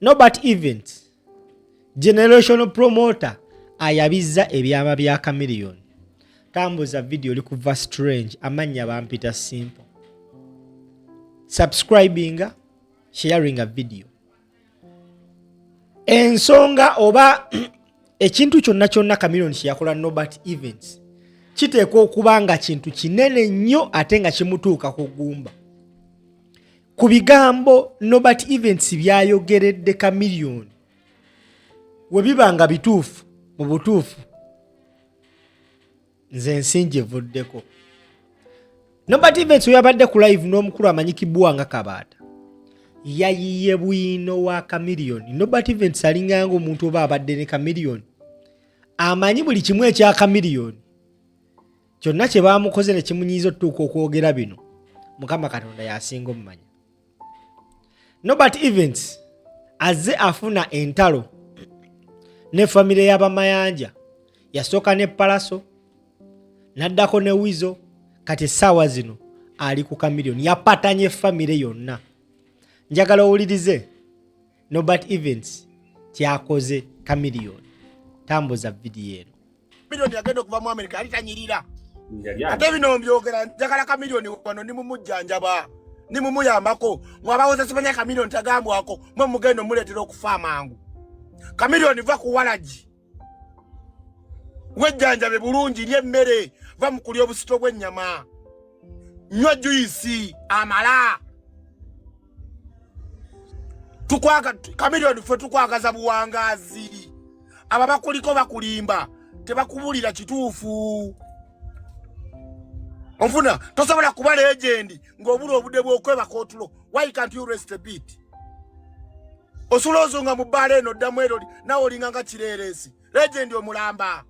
Nobert Events generational promoter ayabizza ebyama bya Chameleone. Tambuza video oli kuva strange amannya bampita simple. Subscribinga, sharinga video. Ensonga oba ekintu kyonna kyonna Chameleone kyeyakola Nobert Events kiteekwa okuba nga kintu kinene nnyo ate nga kimutuuka ku ggumba. Ku bigambo Nobert Events byayogeredde Chameleone we biba nga bituufu mu butuufu nze ensi ngivuddeko. Nobert Events we yabadde ku live n'omukulu amanyikibwa nga Kabaata yayiye bwino wa Chameleone. Nobert Events alinganga omuntu oba abadde ne Chameleone amanyi buli kimu ekya Chameleone kyonna kye baamukoze ne kimunyiiza otutuuka okwogera bino. Mukama Katonda y'asinga omumanya. Nobert Events azze afuna entalo ne famire y'Abamayanja. Yasooka ne Palaso, n'addako ne Wizo, kati essaawa zino ali ku Chameleone. Yapatanye famire yonna. Njagala owulirize Nobert Events kyakoze Chameleone. Tambuza vidiyo eno. Chameleone yagenda okuva mu America yali tanyirira. Ate bino mbyogera njagala Chameleone wano ndi mumujjanjaba ndi mumuyambako mwabawoza simanya Chameleone tagambwako mwe mugenda omuleetera okufa amangu. Chameleone va ku walagi wejjanjabe bulungi, lya emmere, va mu kulya obusito bw'ennyama, nywa juyisi amala. Tukwaga Chameleone ffe tukwagaza buwangaazi. Aba bakuliko bakulimba tebakubulira kituufu. Onfuna tosobola kuba legend ng'obula obudde bw'okwebaka otulo. Why can't you rest a bit? Osula ozunga mu bbaala eno ddamu ero nawe olinga nga kireeresi. Legend omulamba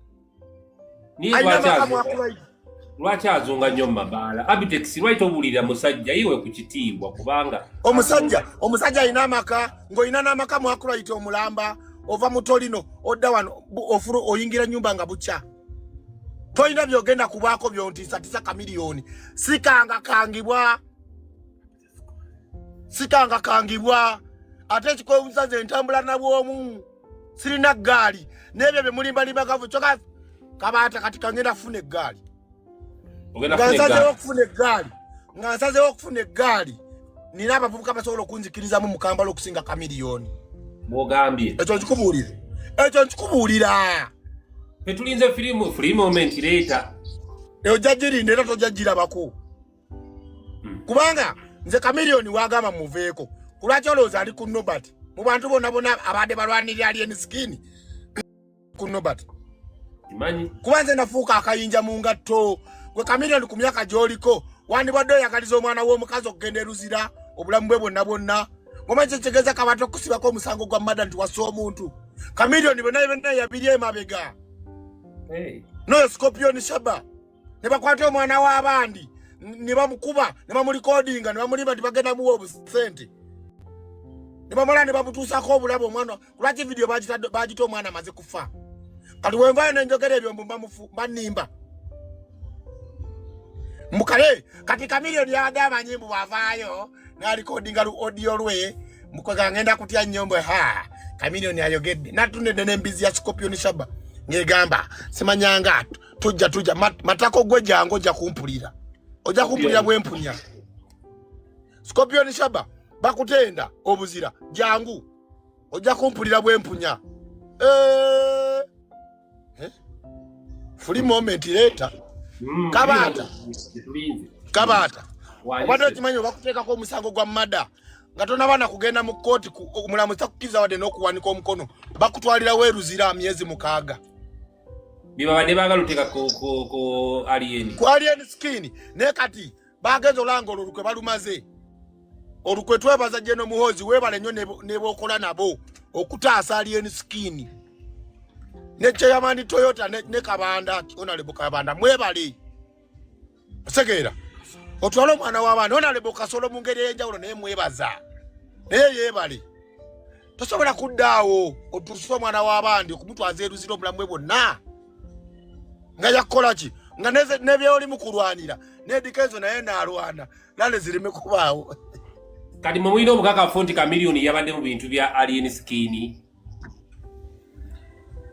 alina amaka mwakulwayi. Lwaki azunga nnyo mu mabaala? Abitex, lwaki tobuulirira musajja yiwe ku kitiibwa kubanga Omusajja alina amaka ng'olina n'amaka mwakulwayita omulamba ova mu tolino odda wano ofuru oyingira nyumba nga bukya. Tolina byogenda kubaako byontiisatiisa Chameleone. Sikanga kangibwa, sikanga kangibwa. Ate ekikwewuza nze ntambula nabwomu, sirina ggaali n'ebyo bye mulimbalimba gavu kyokka Kabaata kati kangenda kufuna eggaali. Ogenda nga kufuna nsazeewo eggaali. Okufuna eggaali, nga nsazeewo okufuna eggaali, nina abavubuka basobola okunzikirizamu mu Kampala okusinga Chameleone. Bw'ogambye. Ekyo nkikubuulira, ekyo nkikubuulira. Fetulinze firimu free moment later. Ojja girinda era tojja girabako. Kubanga nze Chameleone wagamba muveeko, kulwaki olowooza ali ku Nobert? Mu bantu bonna bonna abadde balwanirira Alien Skin ku Nobert. Kimanyi. Kuba nze nafuuka akayinja mu ngatto. Gwe Chameleone ku myaka gy'oliko wandibadde oyagaliza omwana w'omukazi okugenda eruzira obulamu bwe bwonna bwonna. Ngomanyi kyekitegeeza Kabata okusibako omusango gwa mada nti wassa omuntu? Chameleone byonna byonna yabiri emabega. Hey. Noyo Scorpion Shaba ne bakwata omwana w'abandi ne bamukuba ne bamulikodinga ne bamulimba nti bagenda muwa obusente ne bamala ne bamutuusako obulabo omwana. Lwaki vidiyo bagita omwana amaze kufa? Kati wenvayo nenjogera ebyo mbu mbamufu mbanimba mbukale. Kati Chameleone yabadde amanyi mbu bwavaayo n'alikodinga lu audio lwe mukwega ngenda kutya nnyo mbwe ha Chameleone ayogedde natunedde n'embizi ya Scorpion Shaba ng'egamba simanyanga tujja tujja matako gwe jangu ojja kumpulira, ojja kumpulira bwempunya. Scorpion Shaba bakutenda obuzira, jangu ojja kumpulira bwempunya. Eh, eh? Free moment later. Kabaata. Tulinze. Kabaata, Wayise. obadde okimanyi obakuteekako omusango gwa mada nga tonaba kugenda mu kkooti omulamuzi takukkiriza wadde n'okuwanika omukono, bakutwalirawo eruzira myezi 6. Bibabadde baagala oteeka ku Alien. Ku Alien Skin. Naye kati bagenza olanga olwo olukwe balumaze olukwe. Twebaza General Muhoozi, weebale nnyo ne bookola nabo okutaasa Alien Skin ne chairman Toyota ne Kabanda, Honorable Kabanda, mwebale. Osegeera otwale omwana w'abaana Honorable Kasolo mu ngeri ey'enjawulo naye mwebaza, naye yeebale. Tosobola kuddaawo otuuse omwana w'abandi okumutwaza eruzira obulamu bwe bwonna nga yakukola ki nga nebyoli mu kulwanira nedikezo naye naalwana lale zireme kubaawo. Kati mwe mulina obukakafu nti Chameleone yabadde mu bintu bya Alien Skin?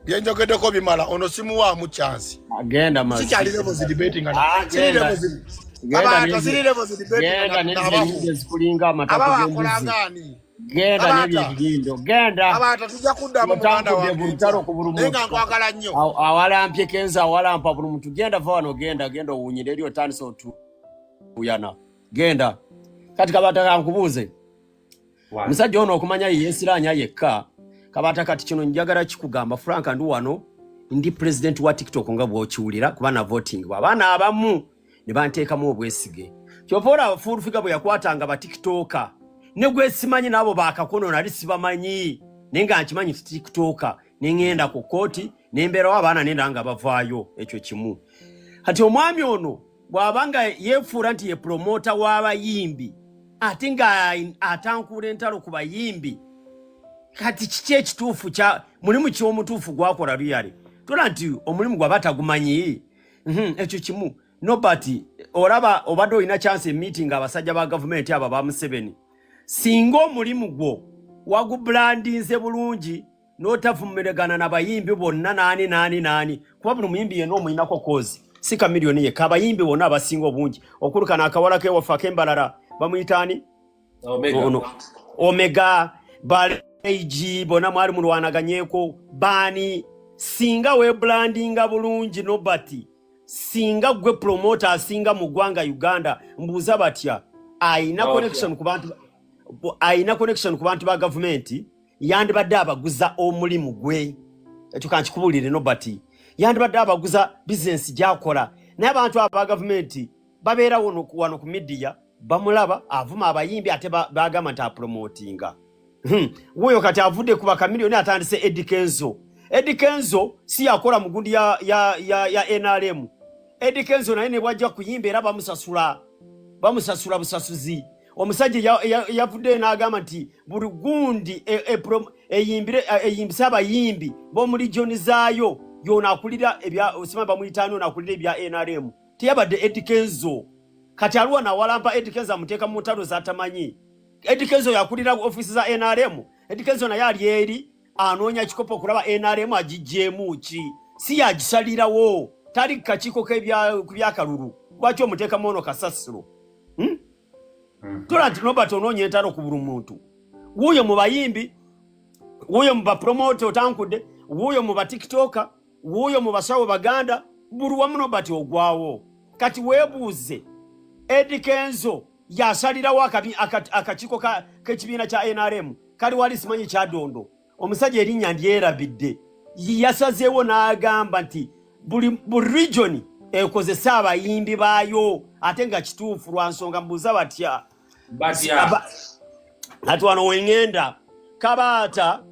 Byenjogeddeko bimala, ono simuwaamu chance. Agenda mazzi. Sikyali levels debating nga Ah, siri genda. levels. Genda. Abaata siri levels debating. Genda. Nga N'ebyo abafu ebintu ezikulinga amatako aba g'embuzi. bakolanga ani? Genda n'ebyo Abaata. ebiyindo, genda. Abaata, tujja kuddamu, muganda Otankudde wange. buli lutalo ku buli Naye nga muntu. nkwagala nnyo. Awalampye kenza, awalampa buli muntu. Genda, va wano, genda, genda owunyire eri otandise otuyana, genda. Kati Kabata, kankubuuze. Omusajja ono okumanya ye yeesiraanya yekka. Kabata, kati kino njagala kikugamba. Frank, ndi wano, ndi president wa TikTok nga bw'okiwulira, kuba na voting abaana abamu ne banteekamu obwesige. Kyova olaba Full Figure bwe yakwatanga batiktoka ne gwesimanyi n'abo bakakono nali sibamanyi, naye nga nkimanyi ti TikToker, ne ŋŋenda ku kooti nembeerawo abaana nenda nga bavaayo. Ekyo kimu. Kati omwami ono bw'aba nga yeefuula nti ye promoter w'abayimbi, ate nga atankuula entalo ku bayimbi, kati kiki ekituufu kya mulimu ky'omutuufu gwakola luyale tola nti omulimu gwaba tagumanyi? Ekyo kimu. Nobert, olaba obadde olina chance emeeting abasajja ba gavumenti abo aba Museveni. Singa omulimu gwo wagubrandinze bulungi n'otavumiragana na bayimbi bonna, naani naani naani, kuba buli muyimbi yenna omuyinako kozi, si Chameleone yekka, abayimbi bonna abasinga obungi, okulukana akawala kewaffe ak'embalala bamuyitaani? Omega. Ono Omega baleigi bonna mwali mulwanaganyeko baani. Singa webrandinga bulungi, Nobert, singa gwe promoter asinga mu ggwanga Uganda, mbuuza batya ayina connection ku bantu, ayina connection ku bantu ba gavumenti, yandibadde abaguza omulimu gwe. Ekyo kankikubuulire, Nobert, yandibadde abaguza bizinesi gyakola, naye abantu aba gavumenti babeera wano ku media, bamulaba avuma abayimbi, ate bagamba nti apromotinga. Wuuyo kati avudde ku bakamiliyoni, atandise Eddy Kenzo. Eddy Kenzo si yakola mugundi ya NRM. Eddy Kenzo naye ne bwajja kuyimba era bamusasula, bamusasula busasuzi. Omusajja yavuddeyo n'agamba nti buli gundi eyimbise abayimbi b'omu region zaayo, yono akulira ebya osima bamuyitaani, ono akulira ebya NRM teyabadde Eddy Kenzo. Kati aliwo nawalampa Eddy Kenzo, amuteeka mu ntalo z'atamanyi. Eddy Kenzo yakulira ofiisi za NRM. Eddy Kenzo naye ali eri anoonya kikopo okulaba NRM agiggyemu ki, si yagisalirawo, tali ku kakiiko ku byakalulu. Lwaki omuteekamu ono kasasiro? Hmm? Tola nti Robert onoonya entalo ku buli muntu. Wuuyo mu bayimbi, wuuyo mu bapromota otankudde, wuuyo mu batiktoka, wuuyo mu basawo baganda, buli wamu Nobert ogwawo. Kati weebuuze, Eddy Kenzo yasalirawo akakiiko k'ekibiina kya NRM kali wali simanyi Kyadondo, omusajja erinnya ndyerabidde, yasazeewo n'agamba nti buli region ekozesa abayimbi baayo, ate nga kituufu lwa nsonga. Mbuuza batya? Batya? Ati wano wengenda, Kabaata,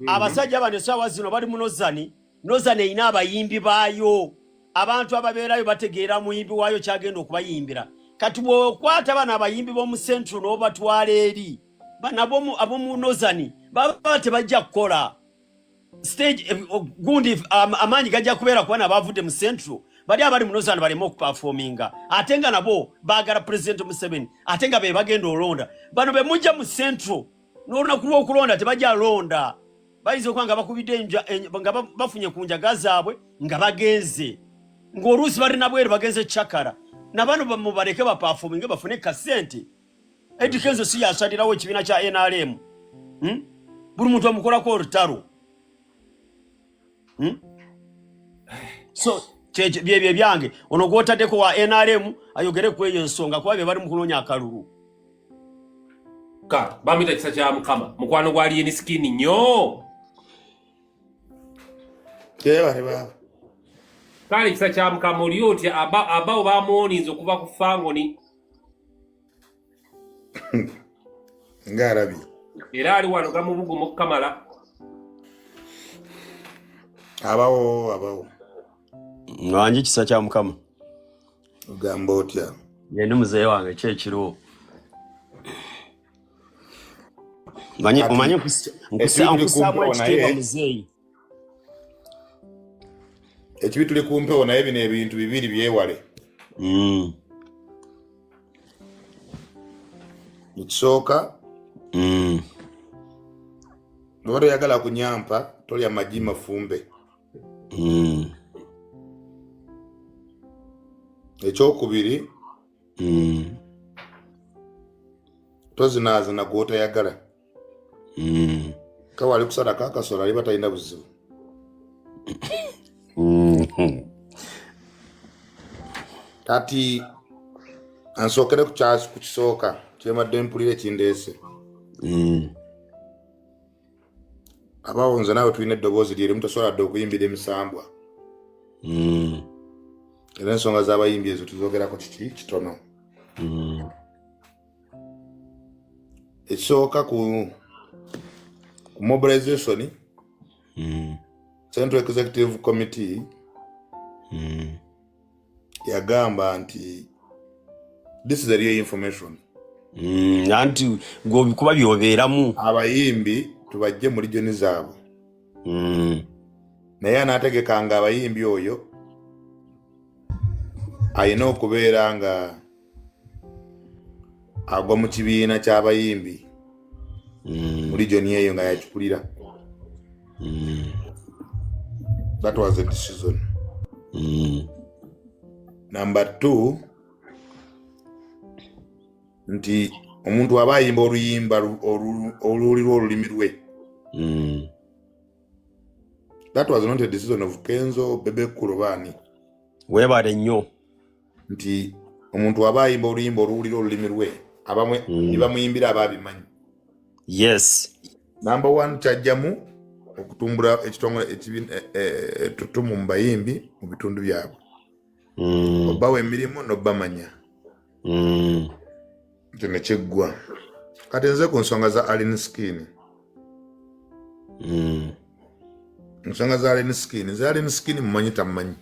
abasajja bano essaawa zino bali mu Northern. Northern erina abayimbi baayo, abantu ababeerayo bategeera muyimbi waayo kyagenda okubayimbira. Kati bw'okwata bano abayimbi b'omu Central n'obatwala eri, bano ab'omu Northern baba tebajja kukola stage gundi amaanyi gajja kubeera kuba nabavudde mu Central, bali abali mu Northern baleme okuperforminga, ate nga nabo baagala President Museveni, ate nga be bagenda olonda. Bano be mujja mu Central n'olunaku lw'okulonda tebajja londa, bayinza okuba nga bakubidde nga bafunye ku njaga zaabwe nga bagenze, ng'oluusi balina bweru bagenze cakara. Nabano mubaleke baperforminge bafune kasente. Eddy Kenzo si yasalirawo ekibiina kya NRM, Buli muntu amukolako olutalo, So byebyo ebyange. Ono gwotaddeko wa NRM ayogere ku eyo ensonga, kuba bye bali mu kunoonya akalulu. Ka bamuyita Kisa kya Mukama, mukwano gwa Alien Skin nnyo. Kyebale baaba. Kale Kisa kya Mukama, oli otya? Abawo bamuwoninze okuva ku Fangoni. Ng'alabye. Era ali wano gamubugumu okukamala. Abawo, abawo. Wangi, Kisa kya Mukama. Ogamba otya? Yendi muzeeyi wange, ki ekiriwo? Manyi Kati, omanyi ekibi tuli ku nkussaamu mpewo ekitiibwa, naye muzeeyi. Ekibi tuli ku mpewo, naye bino ebintu bibiri byewale. Ekisooka, Bw'oba toyagala kunyampa, tolya magi mafumbe. Ekyokubiri, tozinaazina gw'otayagala. Kawali kusalako akasolo aliba talina buzibu. Kati ansookere ku kisooka kyemadde mpulira ekindeese. Abawo nze naawe tulina eddoboozi lyerimu, tosobola dde okuyimbira emisambwa. Era ensonga z'abayimbi ezo tuzogerako kiki kitono. Ekisooka ku mobilization, Central Executive Committee yagamba nti this is the real information. Anti gwe kuba byobeeramu. Abayimbi tubajje mu region zaabwe. Naye anaategekanga abayimbi oyo alina okubeera nga agwa mu kibiina ky'abayimbi mu region eyo nga yakikulira. That was the decision. Number two, nti omuntu aba ayimba oluyimba oluwulirwa olulimi lwe. That was not a decision of Kenzo, Bebe Cool baani. Weebale nnyo. Nti omuntu aba ayimba oluyimba oluwulira olulimi lwe, abamwe ne bamuyimbira aba abimanyi. Number one, kyajjamu okutumbula ekitongole ettutumu mu bayimbi mu bitundu byabwe. Obawa emirimu n'obamanya. Ekyo ne kiggwa. Kati nze ku nsonga za Alien Skin. Ensonga za Alien Skin, nze Alien Skin mumanyi tamumanyi,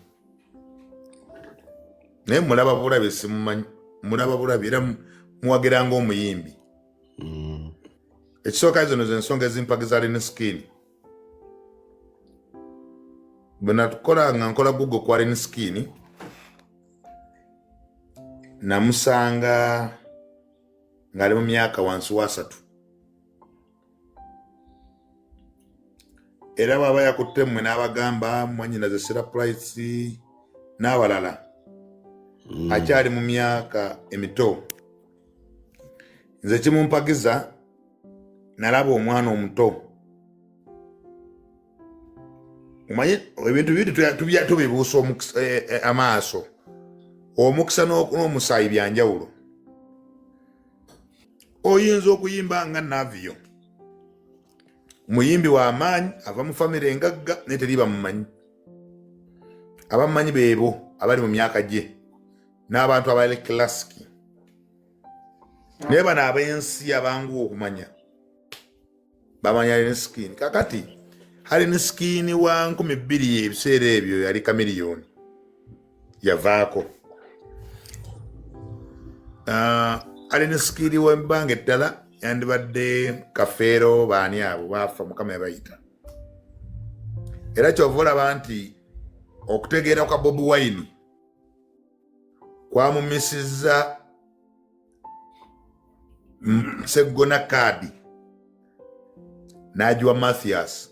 naye mulaba bulabi, simumanyi, mulaba bulabi era muwagira ng'omuyimbi. Ekisooka, zino zensonga ezimpagiza Alien Skin. Bwe natukola nga nkola Google ku Alien Skin, namusanga ng'ali mu myaka wansi wa 30, era bw'aba yakutte mmwe n'abagamba mwanyinaze Sira Price n'abalala, akyali mu myaka emito. Nze kimumpagiza, nalaba omwana omuto. Omanyi ebintu bibiri tubibuusa amaaso, omukisa n'omusaayi byanjawulo. Oyinza okuyimba nga Navio, muyimbi w'amaanyi, ava mu famire engagga, naye teri bamumanyi. Abamumanyi beebo abali mu myaka gye n'abantu abali classic, naye bano ab'ensi abangu okumanya bamanya Alien Skin. Kakati Alien Skin wa 2000, ebiseera ebyo yali Chameleone yavaako. Alien Skin w'ebbanga eddala yandibadde Kafeero, baani abo baafa, Mukama yabayita. Era kyova olaba nti okutegeera kwa Bobi Wine kwamumisizza Seggona kaadi n'agiwa Mathias.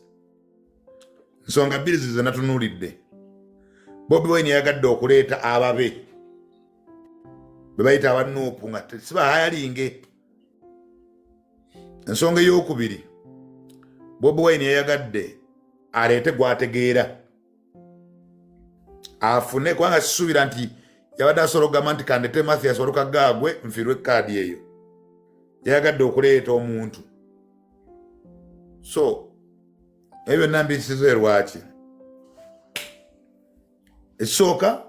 Nsonga bbiri zize natunuulidde. Bobi Wine yayagadde okuleeta ababe be bayita aba NUP nga sibahayalinge. Ensonga eyokubiri, Bobi Wine yayagadde aleete gwategeera afune, kubanga sisuubira nti yabadde asobola okugamba nti kandete Mathias Walukaggaagwe nfiirwe kaadi eyo. Yayagadde okuleeta omuntu. So ebyo byonna mbisizo. Lwaki? Ekisooka,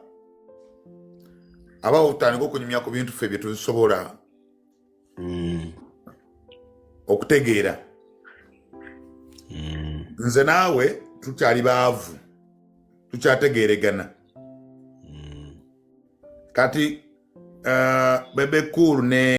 abawo tutandika okunyumya ku bintu ffe bye tusobola okutegeera. Nze naawe tukyali baavu, tukyategeeregana. Kati Bebe Cool ne